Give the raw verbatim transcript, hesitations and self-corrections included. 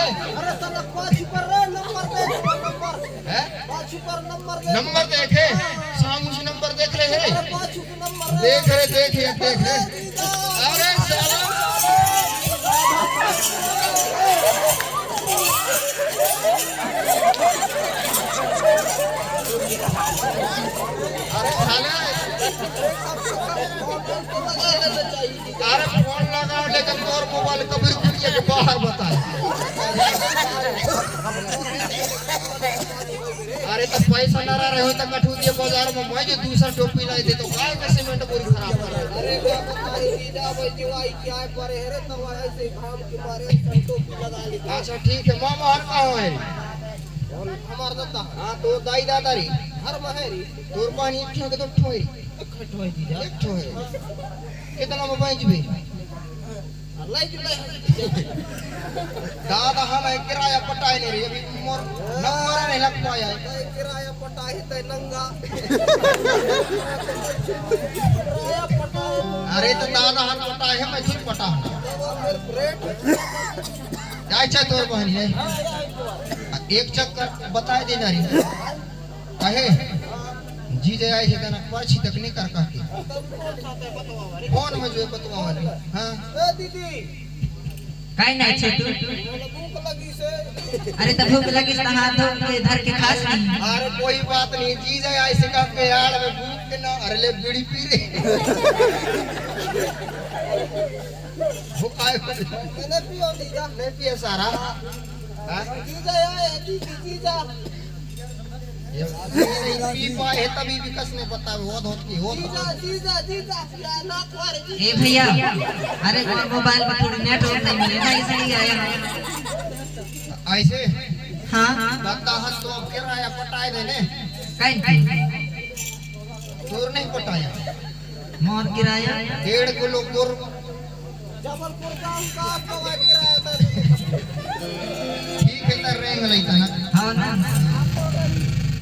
अरे साला पाछू कर रे, नंबर देख, नंबर। हैं? पाछू कर, नंबर देख। नंबर देखे? सामू से नंबर देख ले हे। अरे पाछू के नंबर रे। देख रे, देख, ये देख रे। अरे साला। अरे साला। अरे फोन लगाओ, लेकिन तोर मोबाइल कभी दुनिया के बाहर बताए। अरे तो पैसा ना रहे हो तो कठुतिया बाजार में मैं जो दूसरा टोपी लाई दे तो काय का सीमेंट बोरी खराब कर रहा है? अरे क्या बताई जीजा, वो जो आई क्या है परे है रे, तो ऐसे ही घाम के मारे ऐसा टोपी लगा ली। अच्छा ठीक है, मामा हर कहाँ है? हमार दादा। हाँ तो दाई दादा रे। हर महरी। तोर पानी एक ठो के दो ठो है? एक ठो है जीजा। एक ठो है। कितना में बेच भी? हाँ, लाई जो लाई। दादा हम है किराया पटाए नहीं रही, अभी मोर नंबर नहीं लग पाया है। तय किराया पटाए तय नंगा। किराया पटाए। अरे तो दादा हम पटाए है, मैं खुद पटा हूँ। तब मेरे ब्रेड। जाए चाहे तोर बहन है। एक चक्कर बताए देना रे। काहे? जीजा आए हे तना पाछी तक नहीं कर कह के। फोन में जो बतवा वाली। हाँ। ए दीदी, काय नाही छे तू? भूख लगी से। अरे तो भूख लगी तो हाथ धो के धर के खास नहीं। अरे कोई बात नहीं, जीजा आए से कह के यार में भूख के ना, अरे ले बीड़ी पी रे। भूख आए। मैंने पियो जीजा। नहीं पिए सारा। हाँ? जीजा आए, जीजी, जीजा। ये पी पाए है तभी विकास ने बतावे, वो धोत की, वो धोत। जीजा, जीजा, जीजा, या ना कुआरे जी। ए भैया, अरे वो मोबाइल में थोड़ी नेटवर्क नहीं मिले ना, इसलिए आया। ऐसे? हाँ। बता हस तो अब किराया पटाए देने। कहीं? दूर नहीं पटाया। मोर किराया? डेढ़ किलो गुर। जबलपुर का उनका तो वह किराया था। ठीक है, तो रेंग लेता ना। हाँ ना।